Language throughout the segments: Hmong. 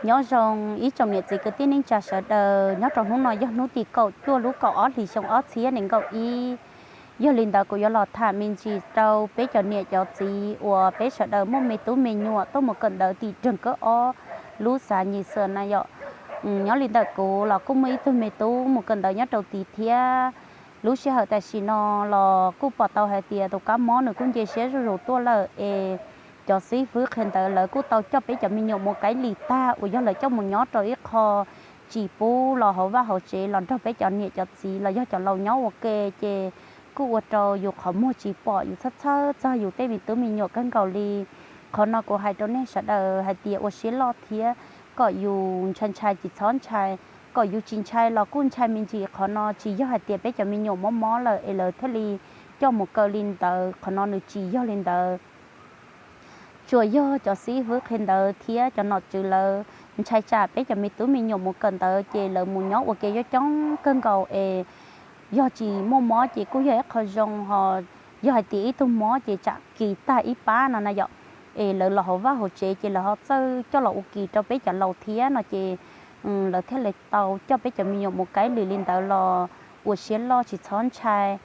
Nyob zoo ib tsoom niam txiv kwv tij neej tsa sawv daws, nyob rau hnub no yog hnub tim kaum cuaj lub kaum ob hlis xyoo ob txhiab nees nkaum ib. Yog li ntawd kuv yuav los tham me ntsis rau peb cov niam cov txiv uas peb sawv daws muaj me tub me nyuam tuaj mus kawm ntawv tim trường cấp ob lub xã Nhị Xuân na yom. Nyob li ntawm kuv los kuj muaj ib tug me tub mus kawm ntawv nyob rau tid thiab. Lub sij hawm tam sim no los kuj pom tau hais tias tus kab mob nws kuj nce siab zuj zus tuaj lawm es cov xib fwb qhia ntawv lawv kuj tau coj peb cov me nyuam mus kaib lis tag uas yog lawv coj mus nyob rau ib qho tsis pub los hauv vaj hauv tsev los nrog peb cov niam cov txiv los yog cov laus nyob ua ke, ces kuj ua rau yus qhov muag tsis pom, yus txhawj txhawj txog yus tej me tub me nyuam kawg nkaus li. Qhov no kuv hais rau nej sawv daws hais tias ua siab loj thiab kom yus ntshai ntshai tsis txhob ntshai, kom yus tsis ntshai los kuj ntshai me ntsis. Qhov no tsis yog hais tias peb cov me nyuam mob mob lawm es lawv thiaj li coj mus kaw li ntawd, qhov no nws tsis yog li ntawd. Tsuas yog cov xib fwb qhia ntawv thiab cov nom tswv lawv ntshai tsam peb cov me tub me nyuam mus kawm ntawv ces lawv mus nyob ua ke coob coob kawg nkaus es yog tsis muaj mob ces kuj yog ib qho zoo, ho yog hais tias ib tug mob ces tsam kis tag ib pab no na yom. Es lawv los hauv vaj hauv tsev ces lawv ho txawj coj los ua kis rau peb cov laus thiab no ces lawv thiaj li tau coj peb cov me nyuam mus kaib lis li ntawd los ua siab loj tsis txhob ntshai.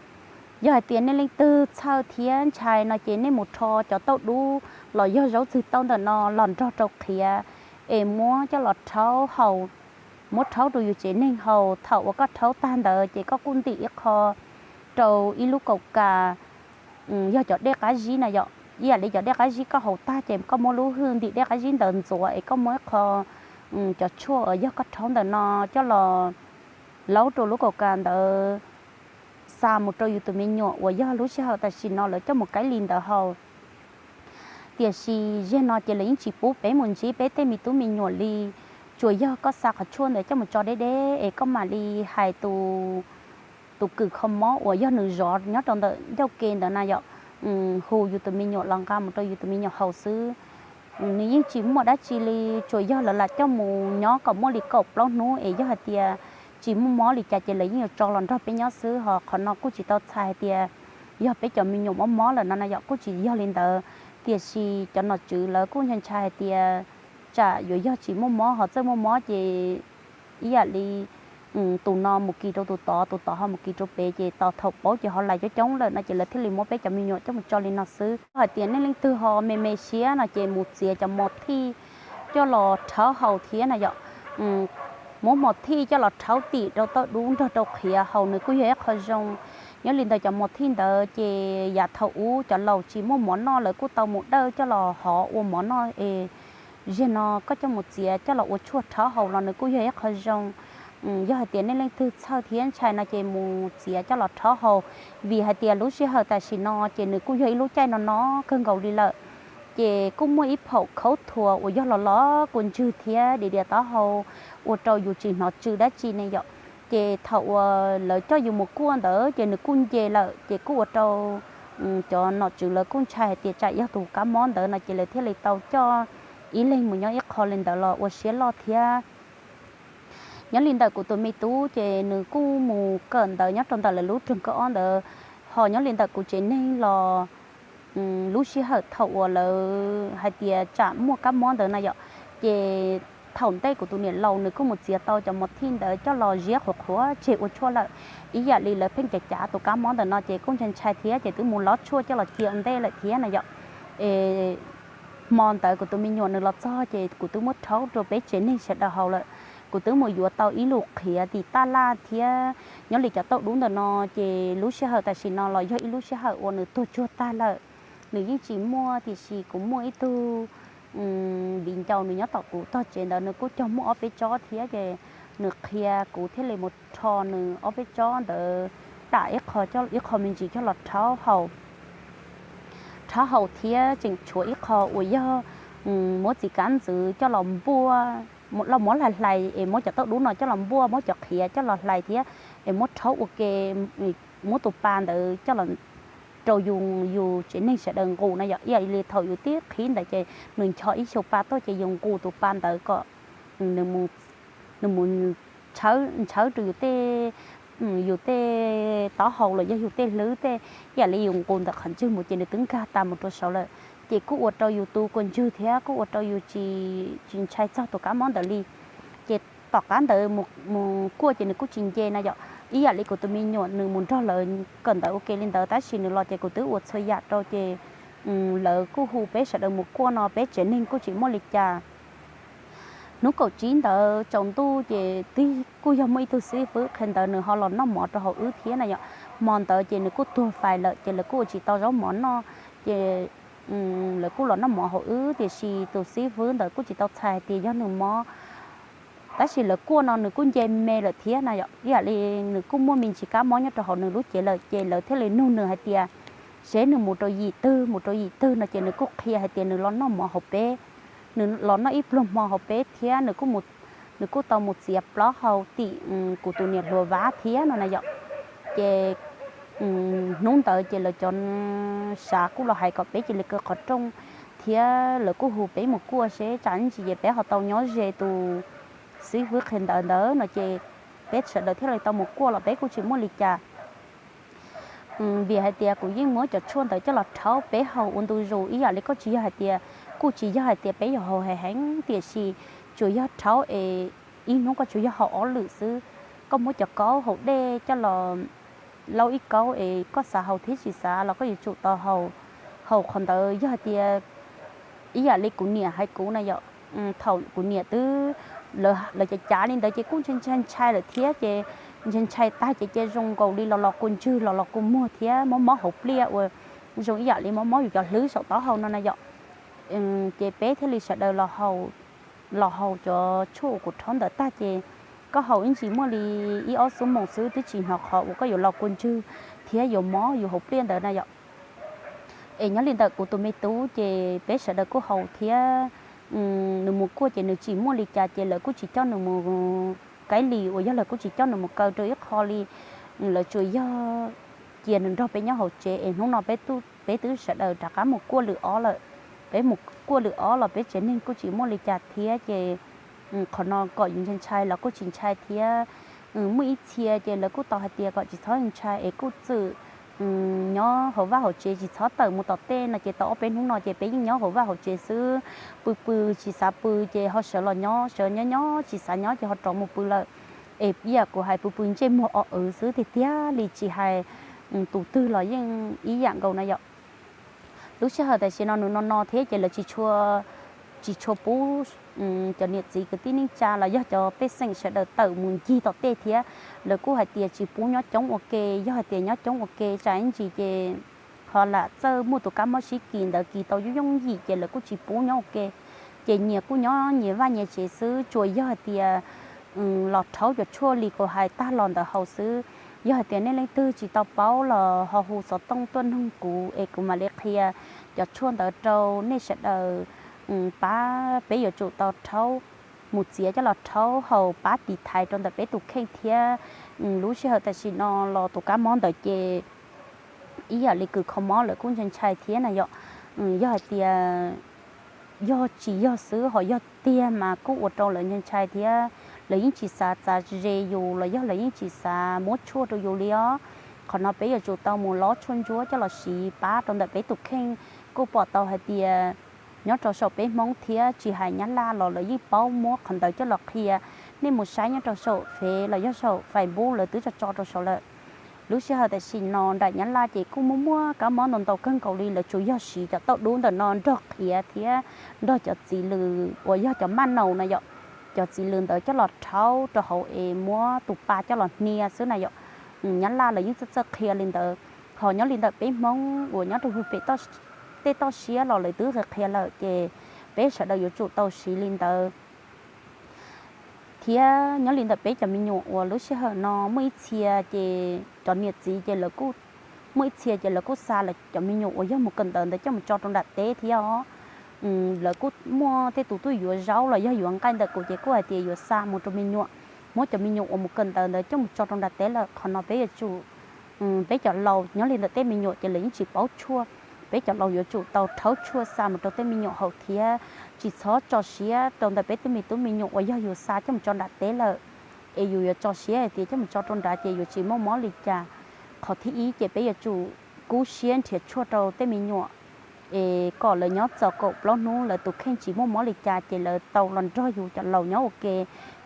Yog hais tias nej leej twg txhawj thiab ntshai no ces nej mus rho cov tauj dub los yog zaub txwg tauj ntawm no los nrog rau qhiav es muab coj los rhaub haus, muab rhaub rau yus tsev neeg haus. Thaum uas koj rhaub tag ntawd ces koj kuj ntim ib qho rau ib lub kaum kas, yog cov dej qab zib na yom, ib yam li cov dej qab zib koj haus tag ces koj muab lub hwj ntim dej qab zib ntawd ntxuav es koj muab ib qho cov tshuaj uas yog koj rhaub ntawm no coj los laub rau lub kaum kas ntawd xa mus rau yus tus me nyuam uas yog lub sij hawm tam sim no lawv coj mus kaib lis ntawd haus. Tiam sis zaum no ces lawv yeej tsis pub peb mus ntsib peb tej me tub me nyuam li. Tsuas yog koj xa qhov tshuaj ntawd coj mus tso deb deb es koj mam li hais tus kws kho mob uas yog nws zov nyob rau ntawm ncauj ke ntawd na yom, hu yus tus me nyuam los nqa mus rau yus tus me nyuam haus xwb. Nws yeej tsis muaj dab tsi li, tsuas yog lawv lam coj mus nyob kom muaj li kaum plaub hnub es yog hais tias tsis muaj mob li cas ces lawv yeej yuav tso los nrog peb nyob xwb. Ho qhov no kuj tsis tau txhais hais tias yog peb cov me nyuam mob mob lawm no na yom, kuj tsis yog li ntawd. Tiam sis cov nom tswv lawv kuj ntshai ntshai hais tias tsam yuav yog tsis muaj mob, ho txawj muaj mob ces ib yam li tus no mus kis rau tus tod, tus tod ho mus kis rau pem ces tos thaum paub ces ho lais coob coob lawm no ces lawv thiaj li muab peb cov me nyuam coj mus tso li no xwb. Hais tias nej leej twg ho me me siab no ces mus txiav cov mos thij coj los rhaub haus thiab na yom. Muab mos thij coj los rhaub tim rau tauj dub nrog rau qhiav haus nws kuj yog ib qho zoo. Nyob li ntawd cov mos thij ntawd ces yav thaum ub cov laus tsis muaj mov noj lawv kuj tau mus dawj coj los hov ua mov noj es zaum no koj coj mus txiav coj los ua tshuaj rhaub haus los nws kuj yog ib qho zoo. Yog hais tias nej leej twg txhawj thiab ntshai no ces mus txiav coj los rhaub haus, vim hais tias lub sij hawm tam sim no ces nws kuj yog ib lub caij no no kawg nkaus li lawm. Ces kuj muaj ib phaum khaub thuas uas yog los los kua ntswg thiab diav diav taub hau ua rau yus tsis hnov tsw dab tsi ne yom. Ces thaum uas lawv coj yus mus kuaj ntawd ces nws kuj nce lawm, ces kuj ua rau cov nom tswv lawv kuj ntshai hais tias tsam yog tus kab mob ntawd no ces lawv thiaj li tau coj ib leeg mus nyob ib qho li ntawd los ua siab loj thiab. Nyob li ntawm kuv tus me tub ces nws kuj mus kawm ntawv nyob rau ntawm lawv lub trường cấp ob ntawd, ho nyob li ntawm kuv tsev neeg los lub sij hawm thaum uas lawv hais tias tsam muaj kab mob ntawd na yom, ces thaum ntej kuv tus niam laus nws kuj mus txiav tau cov mos thij ntawd coj los ziab qhuav qhuav tseg ua tshuaj lawm. Ib yam li lawv pheej cav cav tus kab mob ntawm no ces kuj ntshai ntshai thiab ces twb mus lob tshuaj coj los cia ua ntej lawm thiab na yom. Es hmo ntawd kuv tus me nyuam nws los txog ces kuv twb muab rhaub rau peb tsev neeg sawv daws haus lawm. Kuv twb mus yuav tau ib lub qhiav tim taj laj thiab. Nyob li cov tauj dub ntawm no ces lub sij hawm tam sim no los yog ib lub sij hawm uas nws tuag tsuag tag lawm. Nws yeej tsis muaj, tiam sis kuv muaj ib tug viv ncaus nws nyob tom kuv tog tsev ntawd nws kuj cog muaj ob peb tsob thiab ces nws qhia kuv thiaj li mus rho nws ob peb tsob ntawd tam ib qho me ntsis coj los rhaub haus. Rhaub haus thiab tseem tshuav ib qho uas yog muab txiv kab ntxwv coj los npuaj, los muab hlais hlais es muab cov tauj dub no coj los npuaj, muab cov qhiav coj los hlais thiab es muab rhaub ua ke, muab tus pa ntawd coj los rau yus tsev neeg sawv daws nqus na yom. Ib yam li thaum yus tib qhib ntawd ces nws ncho ib xyoo pa tuaj ces yus nqus tus pa ntawd kom nws mus nws mus ntshaw, ntshaw rau yus tej, yus tej taub hau los yog yus tej hlwb tej, ib yam li yus nqus ntawm qhov ntswg mus ces nws twb nkag tas mus rau saud lawm. ces kuj ua rau yus tu kua ntswg thiab kuj ua rau yus tsis, tsis ntshai txog tus kab mob ntawd li. Ces tom qab ntawd mus kuaj ces nws kuj tsis nce na yom. Ib yam li kuv tus me nyuam nws mus nrog lawv kawm ntawv ua ke li ntawd, tab sis nws los ces kuv twb ua txhua yam rau ces lawv kuj hu peb sawv daws mus kuaj no peb tsev neeg kuj tsis muaj li cas. Hnub kaum tsib ntawd tsaus ntuj ces twb kuj yog muaj ib tug xib fwb qhia ntawv nws ho los noj mov rau hauv wb thiab na yom. Hmo ntawd ces nws kuj tuag fais lawm ces lawv kuj ua tsis tau zaub mov noj ces lawv kuj los noj mov hauv wb, tiam sis tus xib fwb ntawd kuj tsis tau txhais hais tias yog nws mob. Tab sis lawv kuaj no nws kuj nce me lawm thiab na yom, ib yam li nws kuj muaj me ntsis kab mob nyob rau hauv nws lub cev lawm ces lawv thiaj li nug nws hais tias seb nws mus rau yim twg, mus rau yim twg no ces nws kuj qhia hais tias nws los noj mov hauv peb, nws los noj ib pluag hmo hauv peb thiab nws kuj mus, nws kuj tau mus txiav plaub hau tim kuv tus niam hluas vab thiab no na yom. Ces hnub ntawd ces lawv cov sav kuj los hais kom peb cia li kaw qhov rooj thiab lawv kuj hu peb mus kuaj seb tsam ib ntsis ces peb ho tau nyob ze tus xib fwb qhia ntawv ntawd no ces peb sawv daws thiaj li tau mus kuaj los peb kuj tsis muaj li cas. Vim hais tias kuv yeej muab cov tshuaj ntawd coj los rhaub peb haus ua ntu zus ib yam li koj tsis yog hais tias, kuj tsis yog hais tias peb yuav haus heev heev, tiam sis tsuas yog rhaub es ib hnub koj tsuas yog haus ob lwm xwb. Koj muab cov kaub haus dej coj los, laub ib kaub es koj xav haus thiab tsis xav los koj yuav tsum tau haus. Haus qhov ntawd yog hais tias ib yam li kuv niam hais kuv na yom, thaum kuv niam twb, lawv cav cav li ntawd ces kuj ntshai ntshai ntshai lawm thiab ces ntshai ntshai tag ces cia zoo nkaus li los los kua ntswg los los kua muag thiab mob mob hauv pliaj uas zoo ib yam li mob mob yus cov hlwb saum taub hau no na yom. Ces peb thiaj li sawv daws los haus cov tshuaj uas kuv rhaub ntawd tag ces koj haus ib ntsis muaj li ib ob xuab moos xwb twb tsis hnov qhov uas koj yuav los kua ntswg thiab yuav mob yus hauv pliaj ntawd na yom. Es nyob li ntawm kuv tus me tub ces peb sawv daws kuj haus thiab nws mus kuaj ces nws tsis muaj li cas ces lawv kuj tsis coj nws mus kaib lis uas yog lawv kuj tsis coj nws mus kaw rau ib qho li. Lawv tsuas yog cia nws nrog peb nyob hauv tsev es hnub no peb twb sawv daws rov qab mus kuaj lwm ob lawm. Peb mus kuaj lwm ob los peb tsev neeg kuj tsis muaj li cas thiab ces qhov no kom yus ntshai ntshai los kuj tsis ntshai thiab. Muaj ib txhia ces lawv kuj tau hais tias kom tsis txhob ntshai es kuj txwm nyob hauv vaj hauv tsev tsis txhob tawm mus tom tej no ces tau ob peb hnub no ces peb yeej nyob hauv vaj hauv tsev xwb. Pw pw tsis xav pw ces ho sawv los nyob, sawv nyob nyob tsis xav nyob ces ho rov mus pw lawm. Es ib yam kuv hais pw pw ntsej muag o wv xwb tiag tiag li tsis hais tus twg los yeej ib yam nkaus na yom. Lub sij hawm tam sim no nws no no thiab ces lawv tsis tshua pub cov niam txiv kwv tij neej tsa los yog cov pej xeem sawv daws tawm mus ncig tom tej thiab. Lawv kuj hais tias tsis pub nyob coob ua ke, yog hais tias nyob coob ua ke tsam ib ntsis ces ho lam txawj muaj tus kab mob sib kis ntawd kis tau yooj yooj yim ces lawv kuj tsis pub nyob ua ke. Ces nyias kuj nyob nyias vaj nyias tsev xwb, tsuas yog hais tias los rhaub cov tshuaj li kuv hais tag los ntawd haus xwb. Yog hais tias nej leej twg tsis tau paub los ho hu xov tooj tuaj noog kuv es kuv mam li qhia cov tshuaj ntawd rau nej sawv daws pab. Peb yuav tsum tau rhaub, mus txiav coj los rhaub haus pab tiv thaiv rau ntawm peb tus kheej thiab. Lub sij hawm tam sim no los tus kab mob ntawd ces ib yam li kws kho mob lawv kuj ntshai ntshai thiab na yom. Yog hais tias yog tsis yog xwb ho yog tiag mas kuj ua rau lawv ntshai ntshai thiab. Lawv yeej tsis xav txav ze yus los yog lawv yeej tsis xav muab tshuaj rau yus li os. Qhov no peb yuav tsum tau mus lob tshuaj ntsuab coj los siv pab rau ntawm peb tus kheej. Kuj pom tau hais tias nyob rau saum peb Hmoob thiab tsis hais Nyab Laj los lawv yeej paub muab qhov ntawd coj los qhia. Nej mus saib nyob rau saum Fev los yog saum Facebook lawv twb tso tso rau saud lawm. Lub sij hawm tam sim no nram Nyab Laj ces kuj muaj muaj kab mob ntau ntau kawg nkaus li, lawv tsuas yog siv cov tauj dub ntawm no nrog qhiav thiab nrog cov txiv lws uas yog cov maj naus na yom, cov txiv lws ntawd coj los rhaub rau hauv es muab tus pa coj los hnia xwb na yom. Nyab Laj lawv yeej txawj txawj qhia li ntawd, ho nyob li ntawm peb Hmoob uas nyob rau pem tej toj siab los lawv twb qhia qhia lawm ces peb sawv daws yuav tsum tau siv li ntawd. Thiab nyob li ntawm peb cov me nyuam uas lub sij hawm no muaj ib txhia ces cov niam txiv ces lawv kuj, muaj ib txhia ces lawv kuj xa lawv cov me nyuam uas yog mus kawm ntawv ntawd coj mus tso rau nram teb thiab os. Lawv kuj muaj tej tus tuaj yuav zaub los yog yuav nqaij ntawm kuv ces kuj hais tias yuav xa mus rau me nyuam, muab cov me nyuam uas mus kawm ntawv ntawd coj mus tso rau nram teb lawm. Qhov no peb yuav tsum, peb cov laus nyob li ntawm tej me nyuam ces lawv yeej tsis paub tshuaj, peb cov laus yuav tsum tau rhaub tshuaj xa mus rau tej me nyuam haus thiab tsis txhob tso siab rau ntawm peb tej me tub me nyuam uas yog yus xa coj mus tso nram teb lawm es yus yuav tso siab hais tias coj mus tso rau nrad ces yuav tsis muaj mob li cas. Qhov thib ib ces peb yuav tsum kub siab nrhiav tshuaj rau tej me nyuam es kom lawv nyob txog kaum plaub hnub lawv tus kheej tsis muaj mob li cas ces lawv tau los nrog yus cov laus nyob ua ke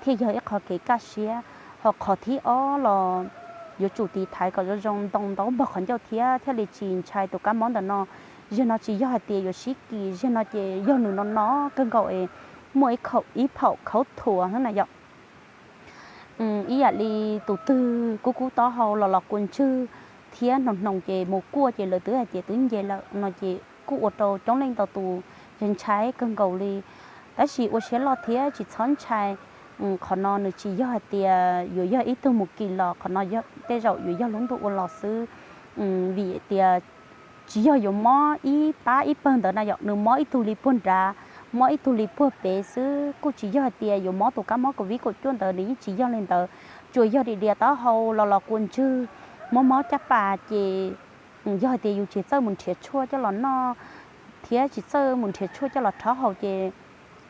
thiaj yog ib qho kev kaj siab. Ho qhov thib ob los yuav tsum tiv thaiv kom zoo zoo ntoo ntaub npog qhov ncauj thiab thiaj li tsis ntshai tus kab mob ntawm no. Zaum no tsis yog hais tias yuav sib kis, zaum no ces yog nws no no kawg nkaus es muaj ib phaum khaub thuas na yom. Ib yam li tus twg kub kub taub hau los los kua ntswg thiab hnoos hnoos ces mus kuaj ces lawv twb hais tias twb nce lawm no ces kuj ua rau coob leej ntau tus ntshai kawg nkaus li. Tab sis ua siab loj thiab tsis txhob ntshai. Qhov no nws tsis yog hais tias yuav yog ib tug mus kis los, qhov no tej zaum yuav yog lub ntuj ua los xwb. Vim tias tsis yog yuav mob ib pab ib pawg ntawd na yom, nws mob ib tug li puag nrad, mob ib tug li puag pem xwb. Kuj tsis yog hais tias yuav mob tus kab mob covid kaum cuaj ntawd, nws yeej tsis yog li ntawd. Tsuas yog dias dias taub hau los los kua ntswg, mob mob caj pas ces yog hais tias yus tsis txawj mus nrhiav tshuaj coj los noj thiab tsis txawj mus nrhiav tshuaj coj los rhaub haus ces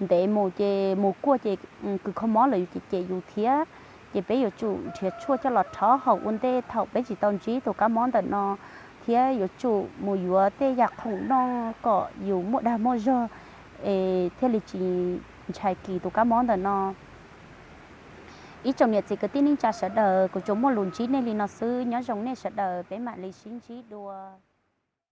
ntev mus ces mus kuaj ces kws kho mob lawm yus ces cem yus thiab. Ces peb yuav tsum nrhiav tshuaj coj los rhaub haus ua ntej thaum peb tsis tau ntsib tus kab mob ntawm no, thiab yuav tsum mus yuav tej yam khoom noj kom yus muaj dag muaj zog es thiaj li tsis ntshai kis tus kab mob ntawm no. Ib tsoom niam txiv kwv tij neej tsa sawv daws, kuv tsuas muaj lus ntsib nej li no xwb, nyob zoo nej sawv daws, peb mam li sib ntsib dua.